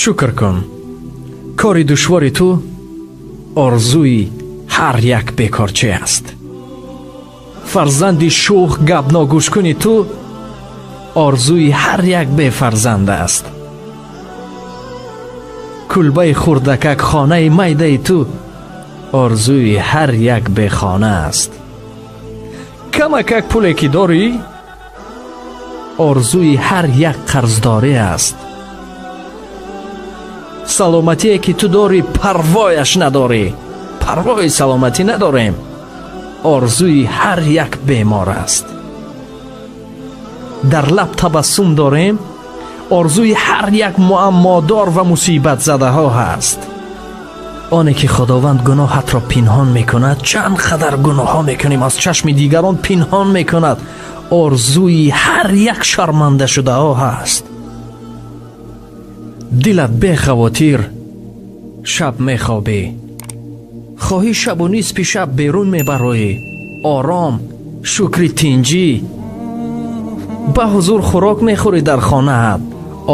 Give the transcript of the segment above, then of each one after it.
Шукр кун. Кори душвори ту орзуи ҳар як бекорчӣ аст. Фарзанди шӯх, гапногӯшкуни ту орзуи ҳар як бефарзанд аст. Кулбаи хурдакак, хонаи майдаи ту орзуи ҳар як бехона аст. Камакак пуле ки дорӣ, орзуи ҳар як қарздорӣ аст. Саломатие ки ту дорӣ, парвояш надорӣ, парвои саломатӣ надорем, орзуи ҳар як бемор аст. Дар лаб табассум дорем, орзуи ҳар як муаммодор ва мусибатзадаҳо ҳаст. Оне ки Худованд гуноҳатро пинҳон мекунад, чанд қадар гуноҳҳо мекунем, аз чашми дигарон пинҳон мекунад, орзуи ҳар як шармандашудаҳо ҳаст. Дилат бехавотир шаб мехобӣ, хоҳӣ шабу нисфи шаб берун мебароӣ, ором, шукри тинҷӣ, ба ҳузур хӯрок мехӯрӣ дар хонаат,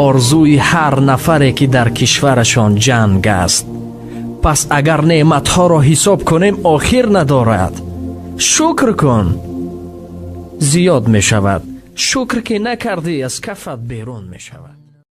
орзуи ҳар нафаре ки дар кишварашон ҷанг аст. Пас агар неъматҳоро ҳисоб кунем, охир надорад. Шукр кун, зиёд мешавад. Шукр ки накардӣ, аз кафат берун мешавад.